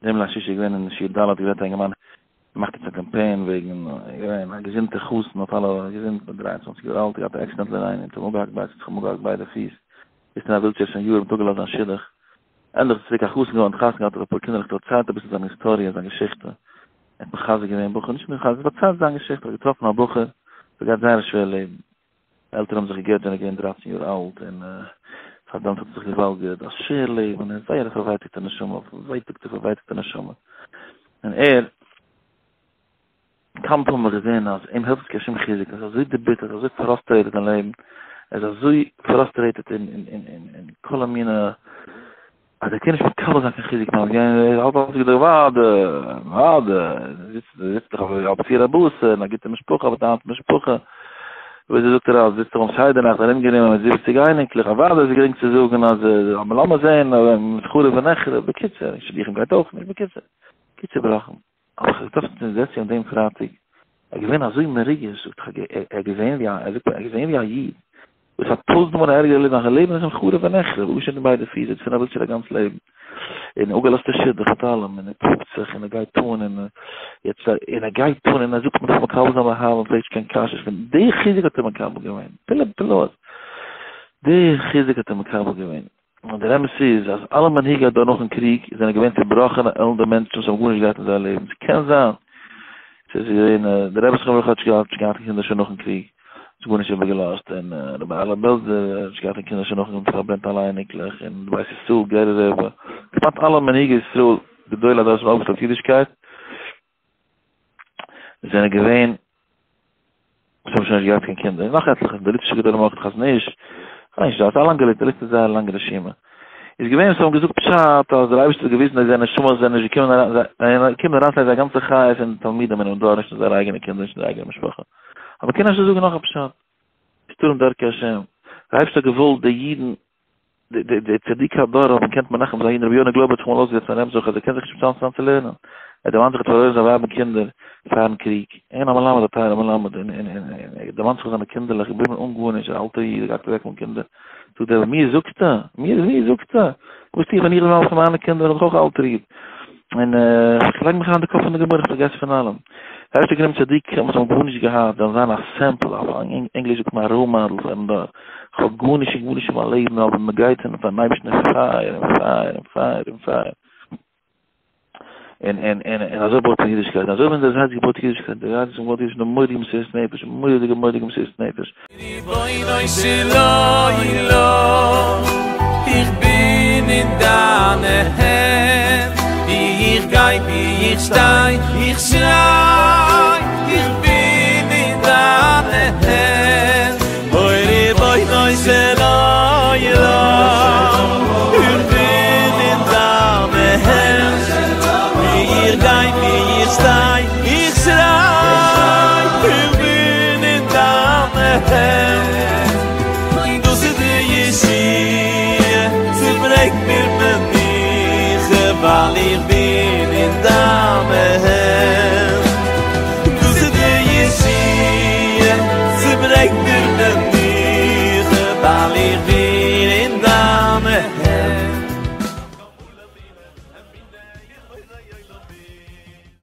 דעם ליל שישי איז געווען אין שיעור ד' גערעדט א אינגערמאן מאכט יעצט א קאמפיין וועגן געווען א געזונטע חתן אויף אלע געזונט מיט 23 יאר אלט געהאט א עקסידענט לעיני און האט אים אפגעהאקט ביידע זיך אפגעהאקט ביידע פיס זיצט אין א ווילטשעיר שוין יארן האט אפגעלאזט זיין שידוך ענדליך איז צוריק א חתן געווארן חתונה געהאט אפאר קינדערלעך דערציילט אביסל זיין היסטאריע זיין געשיכטע ער האט מחזק געווען בחור נישט מחזק פארציילט זיין געשיכטע האט געטראפן א בחור וואס גייט זייער א שווער לעבן עלטערן האבן זיך געגט ווען ער איז געווען דרייצן יאר אלט און פאר דעם האט ער זיך געוואלגערט א שווער לעבן און זייער א פארווייטאגטע נשמה, פארווייטאגטע פארווייטאגטע נשמה, און ער כמה פעמים האב איך געזען אז אים העלפט נישט קיין שום חיזוק, ער איז אזוי דערביטערט, אזוי frustrated אין לעבן, ער איז אזוי frustrated אין כל המיני אז ער קען נישט מקבל זיין קיין חיזוק פון גיין ער האלט אלס געדער וואדע וואדע זיצט זיצט דאך אויף א פיר אבוסע אין א גוטע משפחה אבער דיין משפחה ווי זאגט ער אז זיצט דאך אום סדר נאכט ארום גענומען מיט זיבעציג אייניקלעך אוודאי איז גרינג צו זאגן אז אבער לאמיר זען חרוב ונחרב בקיצור שידוכים גייט אויך נישט בקיצור צובראכן האב איך געטראפן צום זעצונג דעם פרייטאג, ער איז געווען אזוי מרוגש, זאגט ער, ער האט געזען ווי א, ער זאגט ער האט געזען ווי א איד וואס האט טויזנט מאל ערגער געליטן, זיין לעבן איז אים חרוב ונחרב, אפגעשניטן ביידע פיס, זיצט אין א ווילטשער א גאנץ לעבן, און אפגעלאזטע שידוך מיט אלעם, און ער פלאגט זיך, און ער גייט אן, און יעצט, און ער גייט אן, און ער זאגט מען דארף מקבל זיין באהבה, מען פרעגט נישט קיין קשיות, פון די חיזוק האט ער מקבל געווען, פלא פלאות, די חיזוק האט ער מקבל געווען. און דער אמת איז אז אלע מנהיגי הדור נאכן קריג זענען געווען צובראכענע עלנדע מענטשן וואס האבן גארנישט געהאט אין זייער לעבן, ס'קען זיין ס'איז געווען דער רבי זכרונו לברכה האט נישט געהאט קיין קינדער שוין נאכן קריג, האט גארנישט איבערגעלאזט, און רבי אהר'לע בעלזער האט נישט געהאט קיין קינדער שוין נאכן קריג, פארברענט אלע אייניקלעך, און די בית ישראל, גערער רבי, כמעט אלע מנהיגי ישראל גדולי הדור וואס האבן אויפגעשטעלט אידישקייט זענען געווען וואס האבן שוין נישט געהאט קיין קינדער, און נאך עטליכע פון די ליטווישע גדולים אויך, חזון איש, כ'ווייס נישט, ס'איז א לאנגע ליסטע, די ליסטע איז זייער א לאנגע רשימה. איז געווען וואס האבן געזאגט פשט אז דער אייבערשטער האט געוויזן אז זייער נשמות זענען נישט געקומען אריין, זיי זענען געקומען אריינצולייגן זייער גאנצע חיות אין די תלמידים אינעם דור, נישט אין זייערע אייגענע קינדער, נישט אין זייער אייגענע משפחה. אבער מ'קען אפשר זאגן נאך א פשט. סתרים דרכי השם. דער אייבערשטער האט געוואלט די אידן די די די צדיקי הדור האבן געקענט מנחם זיין רבי יונה גלויבער האט זיך אמאל אויסגעזעצט פאר רמז אז ער קען זיך נישט מצמצם זיין צו לערנען, ער דערמאנט זיך האט פארלוירן זיין ווייב און קינדער פארן קריג, און א מלמד א טייערע מלמד און און און ער דערמאנט זיך זיינע קינדערלעך געבליבן אן גארנישט א אלטער איד גייט אוועק אן קינדער, זאגט ער מיר זאגסטו? מיר מיר זאגסטו? וואס טו איך ווען איך דערמאן מיך פון מיינע קינדער איך בין דאך אויך א אלטער איד, און איך לייג מיך אריין די קאפ אין די גמרא איך פארגעס פון אלעם. דער אייבערשטער האט גענומען צדיקים וואס האבן גארנישט געהאט זאלן זיין א sample אויף ענגליש זאגט מען א role model פארן דור. כ'האב גארנישט און גארנישט אין מיין לעבן אבער מען גייט און פארן אייבערשטן אין פייער און פייער און פייער און פייער. און און און און אזוי בויט מען אידישקייט, אזוי ווען דער זיידע געבויט אידישקייט, דער זיידע האט געבויט אידישקייט מיט מורא'דיגע מסירות נפש, מורא'דיגע מורא'דיגע מסירות נפש. ריבונו של עולם, איך בין אין דיינע הענט, ווי איך גיי ווי איך שטיי, איך שריי.